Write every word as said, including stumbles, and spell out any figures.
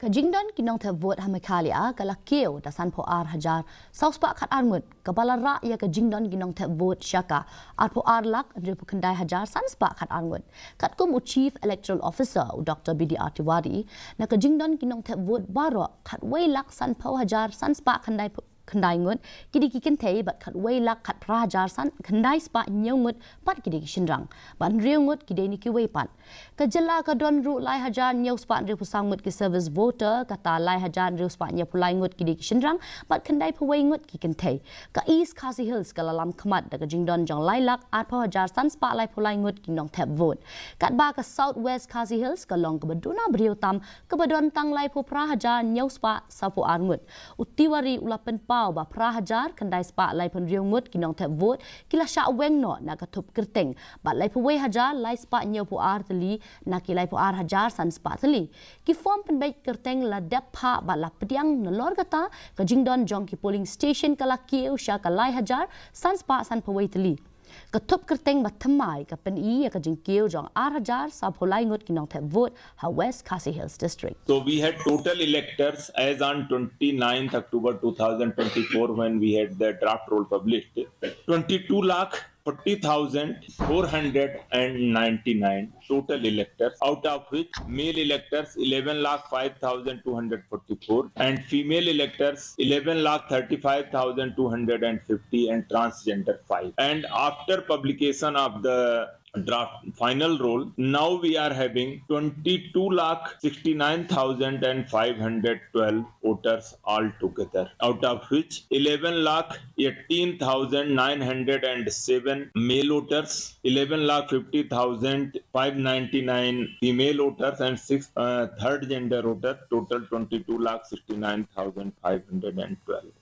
Ka jingdon ki nongthep vote ha Meghalaya ka la kiew da sanphew ar hajar saw spah khat ar ngut, kaba la rah ïa ka jingdon ki nongthep vote sha ka arphew ar lak hynriewphew khyndai hajar san spah khat ar ngut. Katkum u Chief Electoral Officer u Doctor B D R Tiwari, na ka jingdon ki nongthep vote baroh khatwei lak sanphew hajar san spah khyndai khyndai ngut ki dei ki kynthei, bad khatwei lak khatphra hajar san khyndai spah hynñiew ngut pat ki dei ki shynrang, bad hynriew ngut ki dei na kiwei pat. Ka jylla ka don ruh lai hajar hynñiew spah hynriewphew saw ngut ki service voter, kata lai hajar hynriew spah hynñiewphew lai ngut ki dei ki shynrang, bad khyndaiphew wei ngut ki kynthei. Ka East Khasi Hills ka la lam khmat da ka jingdon jong lai lak arphew hajar san spah laiphew lai ngut ki nongthep vote. Katba ka South West Khasi Hills ka long kaba duna briew tam, kaba don tang laiphew phra hajar hynñiew spah sawphew ar ngut. U Tiwari u la pynpaw ba phra hajar khyndai spah laiphew hynriew ngut ki nongthep vote ki la shah weng noh na ka thup kyrteng, bad laiphew wei hajar lai spah hynñiewphew ar tylli na ki laiphew ar hajar san spah tylli. Ki form pynbeit kyrteng la dep phah bad la pdiang. Nalor kata, ka jingdon jong ki polling station ka la kiew sha ka lai hajar san spah sanphew wei tylli. Ka thup kyrteng ba thymmai ka pyni ïa ka jingkiew jong ar hajar sawphew lai ngut ki nongthep vote ha West Khasi Hills District. So we had total electors as on twenty-ninth October two thousand twenty-four, when we had the draft roll published, twenty-two lakh forty thousand four hundred and ninety-nine total electors, out of which male electors eleven lakh five thousand two hundred forty-four and female electors eleven lakh thirty-five thousand two hundred and fifty and transgender five. And after publication of the draft final roll, now we are having twenty-two lakh sixty-nine thousand and five hundred twelve voters altogether, out of which eleven lakh eighteen thousand nine hundred and seven male voters, eleven lakh fifty thousand five ninety-nine female voters, and six uh, third gender voters, total twenty-two lakh sixty-nine thousand five hundred and twelve.